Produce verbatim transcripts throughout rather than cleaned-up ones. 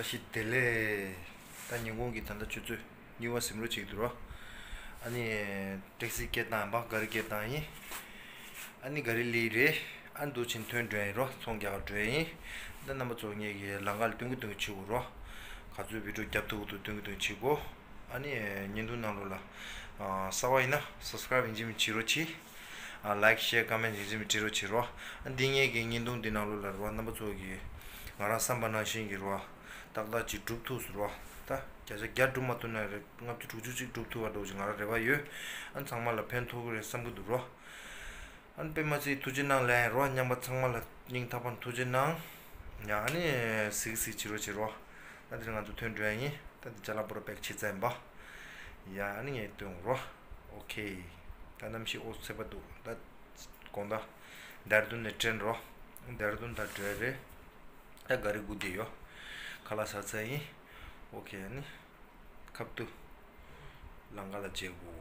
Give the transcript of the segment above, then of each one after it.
བཀྲ་ཤིས་བདེ་ལེགས། ད་ཉིན་གུང་གི་ད་ལྟ་ཆུ་ཚོད་གཉིས་པ་ཟིན་འགྲོ་བྱེད་ཀྱི་འདུག་རོ། ཨ་ནི་ཊེག་སི་སྐད་བཏང་ཡིན་པ། ག་རི་སྐད་བཏང་ཡིན། ཨ་ནི་ག་རི་ལི་རེད། ཨ་ནི་འདུག་ཕྱིན་ཐོན་འགྲོ་ཡིན་རོ། ཚོང་རྒྱག་འགྲོ་ཡིན། ད་རྣམ་པ་ཚོ་ངེད་ཀྱི་ལམ་ཁ་ལ་སྟོན་གི་སྟོན་གི་བྱེད་དགོས་རོ། ག་ཚོད་བི་ཌིའོ་རྒྱབ་ཐུབ་ཀྱི་འདུག་སྟོན་གི་སྟོན་གི་བྱེད་དགོས། ཨ་ནི་བརྙན་ཐུང་ནང་ལོགས་ལ་གསར་པ་ཡིན་ན་སབ་སི་ཀ་རེབ་ཡིན་གཅིག་མིན་གཅིག་བྱེད་རོགས་གྱིས། ལའིཀ་ཤེར་ཀོ་མེན་ཊི་ཡིན་གཅིག་མིན་གཅིག་བྱེད་རོགས་བྱེད་རོགས། འདི་ངེད་ཀྱི་བརྙན་ཐུང་འདི་ནང་ལོགས་ལ་རོ། རྣམ་པ་ཚོ་གིས་ང་རང་བསམ་པ་ནང་བཞིན་གྱི་རོ། ཏག་ཏག་ཅིག་སྒྲུབ་ཐུབ་སོང་རོ། ད་བརྒྱ་ཆ་བརྒྱ་སྒྲུབ་མ་ཐུབ་ན་རེ། ལྔ་བཅུ་དྲུག་ཅུ་ཅིག་སྒྲུབ་ཐུབ་པ་འདྲ་བོ་ཅིག་ང་རང་རེ་བ་ཡོད། ཨ་ནི་ཚང་མ་ལ་ཕན་ཐོགས་ཀྱི་རེད་བསམ་གྱི་འདུག་རོ། ཨ་ནི་དཔེ་མ་སྲིད་ཐུགས་རྗེ་གནང་ལན་རོ། མཉམ་པ་ཚང་མ་ལ་སྙིང་ཐག་པ་ནས་ཐུགས་རྗེ་གནང་། ཡ་ཨ་ནི་གཟིགས་གཟིགས་བྱེད་རོགས་བྱེད་རོགས། ད་དེ་རིང་ང་ཚོ་ཐོན་འགྲོ་ཡ་ཡིན། ད་དེ་ཅ་ལག་པུ་ར་པེག་བྱེད་ཚར་ཡིན་པ། ཡ་ཨ་ནི་ངས་སྟོན་རོ། ཨོ་ཁེ། ད་གནམ་གཤིས་ཨོ་ཚད་པ་འདུག་ད་དགོང་དག་ལྡེ་ར་ལྡུན་ནས་ཊེན་རོ། ལྡེ་ར་ལྡུན་ད་འགྲོ་ཡ་རེད། ད་ག་རི་སྒུག་བསྡད་ཡོད། ཁ་ལག་ཟ་ཚར་ཡིན། ཨོ་ཁེ། ཨ་ནི་ཁབ་ཏུ་ལམ་ཁ་ལ་མཇལ་དགོས།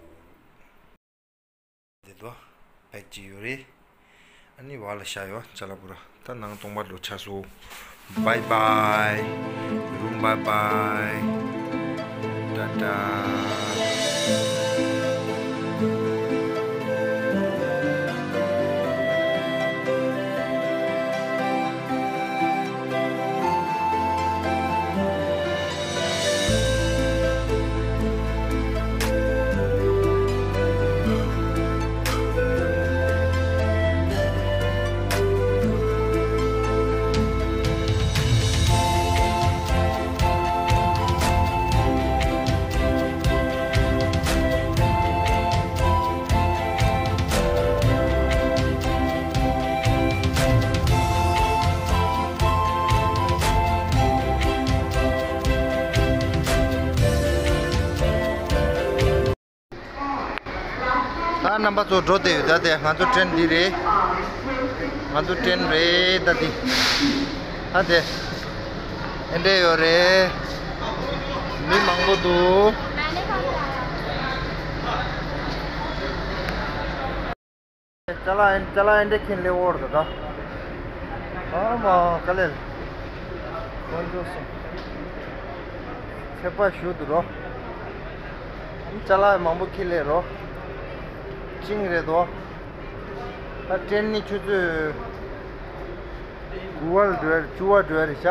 དེ་དོ་བེག་ཅིག་ཡོད་རེད། ཨ་ནི་བར་ལ་བཞག་ཡོད་ཅ་ལག་པུ་ར། ད་ནང་སྟོང་པ་འགྲོ་ཆགས་སོང་། བའི་བའི། རུམ་བའི་བའི། ཏ་ཏ། ད་རྣམ་པ་ཚོ་འགྲོ་བསྡད་ཡོད། ད་དེ་ང་ཚོ་ཊེན་འདི་རེད། ང་ཚོ་ཊེན་རེད་ད་འདི། ད་དེ་ཨེ་འདྲས་ཡོད་རེད། མི་མང་པོ་འདུག་ཅ་ལག་ཅ་ལག་ཨེ་འདྲས་ཁྱེར་སླེབས་ཡོད་རེད་ད། ཨ་མ་དཀའ་ལས། དཀོན་མཆོག་གསུམ། ཚད་པ་ཞུ་འདུག་རོ། ཅ་ལག་མང་པོ་ཁྱེར་སླེབས་རོ། ཅིང་རེད་དོ། ད་ཊེན་ནི་ཆུ་ཚོད་དགུ་པ་ལ་འགྲོ་ཡ་རེད། བཅུ་པ་འགྲོ་ཡ་རེད་ཤག་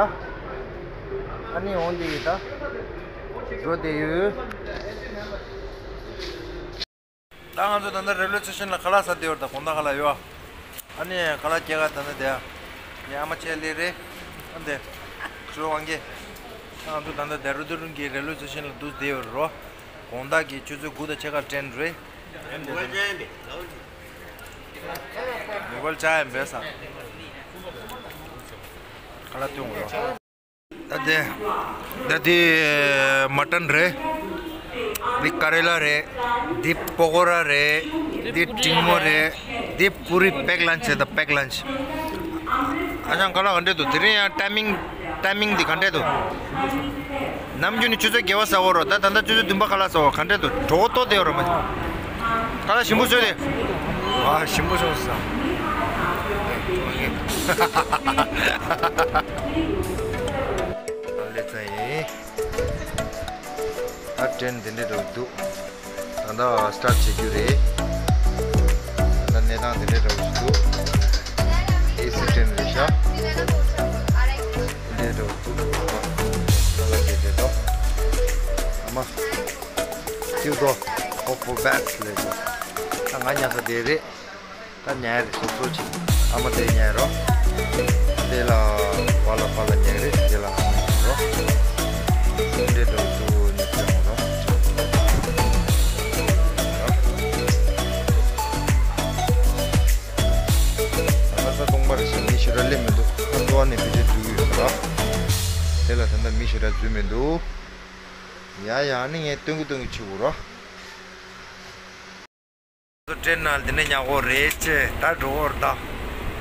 ཨ་ནི་འོང་དེ་ཡིན་ད། འགྲོ་བསྡད་ཡོད། ད་ང་ཚོ་ད་ལྟ་རེལ་ཝེ་སི་ཊེ་ཤན་ལ་ཁ་ལག་ཟ་བསྡད་ཡོད་རེད། ད་དགོང་དག་ཁ་ལག་ཡོད། ཨ་ནི་ཁ་ལག་སྐྱེལ་ག་ད་ལྟ་བསྡད་ཡ། ངའི་ཨ་མ་ཆེ་ལེ་རེད། ཨ་འདི། ཇོ་དབང་གེ། ད་ང་ཚོ་ད་ལྟ་ལྡེ་ར་ལྡུན་གྱི་རེལ་ཝེ་སི་ཊེ་ཤན་ལ་འདུག་བསྡད་ཡོད་རེད་རོ། དགོང་དག་གི་ཆུ་ཚོད་དགུ་དང་ཕྱེད་ཀ་ཊེན་རེད། མོ་བལ་ཅ་ཡང་བས་ས། ཁ་ལག་སྟོན་རོ། ད་དེ། ད་དེ་མ་ཊན་རེད། འདི་ཀ་རེ་ལ་རེད། འདི་པ་ཀོ་ར་རེད། འདི་ཀྲིང་མོ་རེད། འདི་པུ་རི་པེག་ལན་ཆི་རེད། ད་པེག་ལན་ཆི། ཨ་ཅང་ཁ་ལག་ག་འདྲས་འདུག་དེ་རིང་ཡང་ཊའི་མིང་ཊའི་མིང་འདི་ག་འདྲས་འདུག་ནམ་རྒྱུན་ནི་ཆུ་ཚོད་བརྒྱད་པ་ཟ་འོ་རོ། ད་ད་ལྟ་ཆུ་ཚོད་བདུན་པ་ཁ་ལག་ཟ་འོ། ག་འདྲས་འདུག་གྲོད་ཁོག་ལྟོགས་བསྡད་ཡོད་རོ་མ། ཁ་ལག་ཞིམ་པོ་བཟོས་ཏེ། ཨ་ཞིམ་པོ་བྱུང་སོང་། ལེ་ཚན་ཡིན། ད་ཊེན་འདི་འདྲས་འགྲོ་གི་འདུག་ད་ལྟ་སི་ཊར་ཊི་བྱེད་རྒྱུ་རེད། ད་ལྟ་གནས་སྟངས་འདི་འདྲས་འགྲོ་གི་འདུག་ཨེ་སི་ཊེན་རེད་ཤག་འདི་འདྲས་འགྲོ་གི་འདུག་ད་ལྟ་བྱེད་བྱེད་དོ། ཨ་མ། སྐྱིད་དོ། ཧོ་ཧོ་བེ་སི་ལེ་དོ། ད་ང་ཉལ་ས་དེ་རེད། ད་ཉལ་རེད་སོ་སོ་ཅིག་ཨ་མ་དེ་ཉལ་རོ། དེ་ལ་བ་ལ་བ་ལ་ཉལ་རེད། དེ་ལ་ཨ་མ་ཉལ་རོ། འདྲེ་འགྲོ་ཚུ་ཉི་ཚེ་འོང་རོ། ང་ས་སྟོང་པ་རེད་ཤག་མི་ཞེ་དྲག་སླེབས་མི་འདུག་ཨ་ཙོ་ཨ་ནི་བི་ཌིའོ་བཟོ་གི་ཡོད་ར། དེ་ལ་ད་ལྟ་མི་ཞེ་དྲག་འཛུལ་མི་འདུག་ཡ་ཡ་ཨ་ནི་ངས་སྟོན་གི་སྟོན་གི་བྱེད་དགོས་རོ། ཊེན་ནང་དེ་འདྲ་ཉལ་གོ་རེད་ཅེ། ད་འགྲོ་འོར་ད།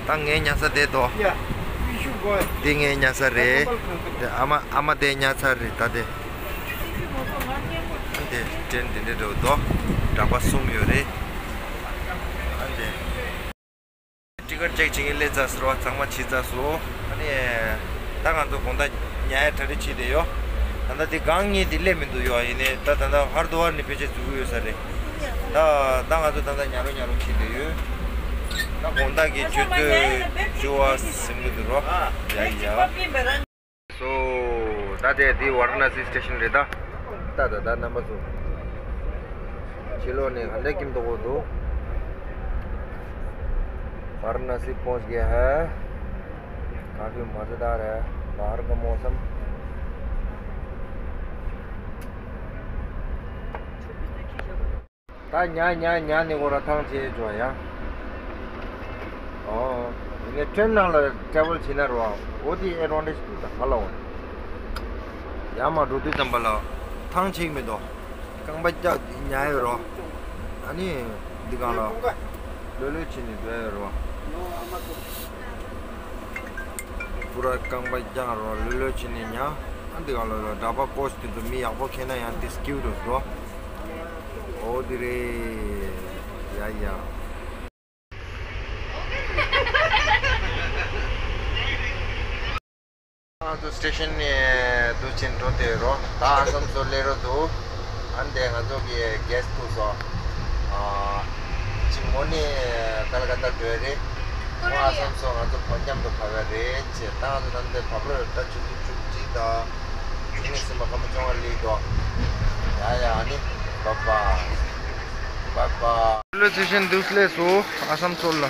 ད་ངའི་ཉལ་ས་དེ་དོ། ཡ། ཡུ་ཤུ་གོ། འདི་ངའི་ཉལ་ས་རེད། ཨ་དེ་ཨ་མ་ཨ་མ་དེ་ཉལ་ས་རེད་ད་དེ། ཨ་དེ་ཊེན་དེ་འདྲ་འགྲོ་དོ། གྲྭ་པ་གསུམ་ཡོད་རེད། ཨ་དེ། ཊི་ཀེ་ཊི་ཅེག་བྱེད་མཁན་སླེབས་ཚར་སོང་རོ། ཚང་མ་བྱས་ཚར་སོང་། ཨ་ནི། ད་ང་ཚོ་དགོང་དག་ ཉལ་ཡ་གྲ་སྒྲིག་བྱེད་བསྡད་ཡོད། ད་ལྟ་དེ་སྒང་གཉིས་དེ་སླེབས་མི་འདུག་ཡོད། ཡིན་ནའི་ད་ད་ལྟ་ཧར་དུ་ཧར་ནས་ཕལ་ཆེར་འཛུལ་གྱི་ཡོད་ས་རེད། ད་ད་ང་ཚོ་ད་ལྟ་ཉལ་རོགས་ཉལ་རོགས་བྱེད་བསྡད་ཡོད། ད་དགོང་དག་གི་ཆུ་ཚོད་བཅུ་པ་ཟིན་གྱི་འདུག་རོ། ཡ་ཡ། སོ། ད་དེ་འདི་ཝཱ་ར་ཎ་སི་སི་ཊེ་ཤན་རེད་ད། ད་ད་ད་རྣམ་པ་ཚོ། ཕྱི་ལོགས་ནས་ག་འདྲ་ཁྱིམ་དུ་འོ་འདུག་ཝཱ་ར་ཎ་སི་པོན་གྱི་ཧ། काफी मज़ेदार है। बाहर का मौसम। ད་ཉ་ཉ་ཉ་ནི་གོ་ར་ཐང་ཆེ་ཇོ་ཡ། ཨོ། ངས་ཊེན་ནང་ལ་ཊེ་བལ་བྱེད་ན་རོ། འོ་དེ་ཨེ་ཌ་ཝན་ཊེ་ཇི་འདུག་ད་ཧ་ལ་འོ། ཡ་མ་འགྲོ་དུས་ཙམ་པ་ལ་ཐང་ཆེ་མི་འདུག་རྐང་པ་བཀྱག་ཉ་ཡོད་རོ། ཨ་ནི་འདི་གང་ལ་ལོས་ལོས་བྱེད་ནི་འགྲོ་ཡོད་རོ། པུ་ར་རྐང་པ་བཀྱག་རོ་ལོས་ལོས་བྱེད་ནི་ཉ། ཨ་འདི་གང་ལ་ལོ་འདྲ་པ་ཀོ་ཤི་དེ་ཚོ་མི་ཡག་པོ་ཁེ་ན་ཡང་དེ་སྐྱིད་རོ་འགྲོ། འོ་དེ་རེད། ཡ་ཡ། ང་ཚོ་སི་ཊེ་ཤན་ནས་འདུག་ཕྱིན་འགྲོ་བསྡད་རོ། ད་ཨ་སམ་སོ་སླེབས་རོ་འདུག་ཨ་འདས་ང་ཚོ་གི་གེ་སི་ཊི་ཐུག་སོང་། ཨ། ཅི་མོ་ནི་ཀལ་ཀ་ཏ་འགྲོ་ཡ་རེད། མོ་ཨ་སམ་སོ་ང་ཚོ་བར་མཉམ་དུ་བབས་ཡ་རེད་ཅེས། ད་ང་ཚོ་ད་འདས་བབས་རོ་ཡོད། ད་ཆུ་ཚོད་བཅུ་གཅིག་དང་བཅུ་གཉིས་ཟིན་པ་སྐར་མ་བཅོ་ལྔ་སླེབས་འདུག་ཡ་ཡ། ཨ་ནི་བབ་བ། བབ་བ། ལོ་ཚེ་ཤན་འདུག་སླེབས་སོ་ཨ་སམ་སོ་ལ།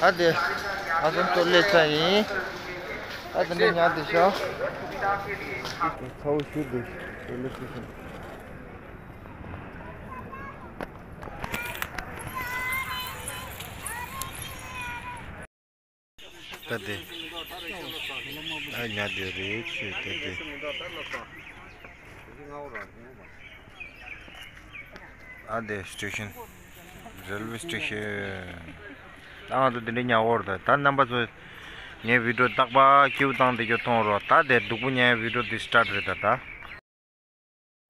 ཨ་དེ། ཨ་སམ་སོ་སླེབས་ཚར་ཡིན། ཨ་དེ་འདྲ་ཉག་དེ་ཤོག་ཚ་བོ་ཞུ་དེ་ལོ་ཤུ་ཤུ། ད་དེ། ཨ་ཉག་དེ་རེད་ཅེས་ད་དེ། ཨ་དེ་སི་ཊེ་ཤན། རེལ་ཝེ་སི་ཊེ་ཤན། ད་ང་ཚོ་དེ་འདྲའི་ཉག་འོར་ད་ད་རྣམ་པ་ཚོ། ངའི་བི་ཌི་ཡོ་རྟག་པར་ཀིའུ་བཏང་དེ་ཀྱོ་མཐོང་རོགས། ད་དེ་སྡུག་པོ་ཉག་བི་ཌི་ཡོ་དེ་སི་ཊར་ཊི་རེད་ད་ད། ད་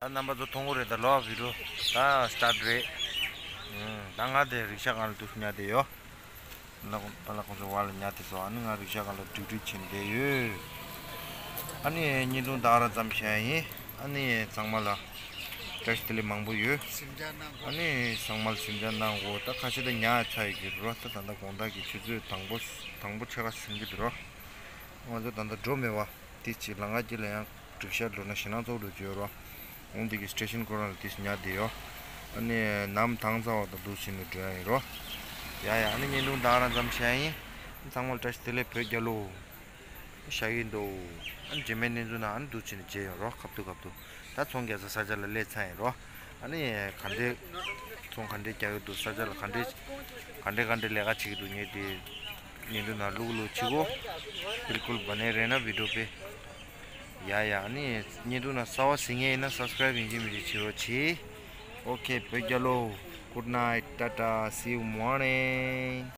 རྣམ་པ་ཚོ་མཐོང་གི་རེད་ད་ལོ་བི་ཌི་ཡོ་ད་སི་ཊར་ཊི་རེད། ད་ང་དེ་རིག་ཤ་སྒང་ལ་འདུག་ཉག་དེ་ཡོད། ལ་ལ་ཁོང་ཚོ་བར་ལ་ཉག་དེ་ཚོ་ཨ་ནི་ང་རིག་ཤ་སྒང་ལ་ཌིའུ་ཊི་བྱེད་བསྡད་ཡོད། ཨ་ནི་བརྙན་ཐུང་ད་ག་རང་ཙམ་བཤད་ཡིན། ཨ་ནི་ཚང་མ་ལ་བཀྲ་ཤིས་བདེ་ལེགས་མང་པོ་ཡོད། ཨ་ནི་ཚང་མ་ལ་སེམས་ཅན་གནང་གོ་ད་ཁ་ཤས་ད་ཉག་ཚ་ཡི་གི་རོ་ད་ད་ལྟ་དགོང་དག་གི་ཆུ་ཚོད་དང་པོ་དང་པོ་ཕྱེད་ཀ་ཟིན་གི་འདུག་རོ། ང་ཚོ་ད་ལྟ་འགྲོ་མེད་པ། དེ་ཅིག་ལམ་ཁ་དཀྱིལ་ལ་ཡང་རིག་ཤ་འགྲོ་ན་ཞེད་སྣང་ཚ་པོ་འགྲོ་རྒྱུ་ཡོད་རོ། འོང་དེ་གི་སི་ཊེ་ཤན་ཁོ་རང་ལ་དེ་ཉག་དེ་ཡོད། ཨ་ནི་ནམ་དྭངས་གཙང་བ་དང་འདུག་ཕྱིན་ནས་འགྲོ་ཡ་ཡིན་རོ། ཡ་ཡ། ཨ་ནི་བརྙན་ཐུང་ད་ག་རང་ཙམ་བཤད་ཡིན། ཚང་མ་ལ་བཀྲ་ཤིས་བདེ་ལེགས་བོད་རྒྱལ་ལོ། ཤ་ཡིན་དོ། ཨ་ནི་རྗེས་མའི་གནས་ཚུལ་ནང་ཨ་ནི་འདུག་ཕྱིན་ནས་མཇལ་ཡོང་རོ། ཁ་ཐུག་ཁ་ཐུག་ད་ཚོང་རྒྱག་ས་ས་ཆ་ལ་སླེབས་ཚར་ཡིན་རོ། ཨ་ནི་ག་འདྲའི་ཚོང་ག་འདྲའི་རྒྱག་གི་འདུག་ས་ཆ་ལ་ག་འདྲའི་ག་འདྲའི་ག་འདྲའི་ལས་ཀ་བྱེད་ཀྱི་འདུག་ངས་དེ་བརྙན་ཐུང་ནང་བླུག་བླུག་བྱེད་གོ། བིལ་ཀུལ་བ་ནས་རེད་ན་བི་ཌི་ཡོ་པེ། ཡ་ཡ། ཨ་ནི་བརྙན་ཐུང་ནང་གསར་པ་གཟིགས་མཁན་ཡིན་ན་སབ་སི་ཀ་རེབ་ཡིན་གཅིག་མིན་གཅིག་བྱེད་རོགས་གྱིས། ཨོ་ཁེ། བོད་རྒྱལ་ལོ། Good night, tata, see you morning.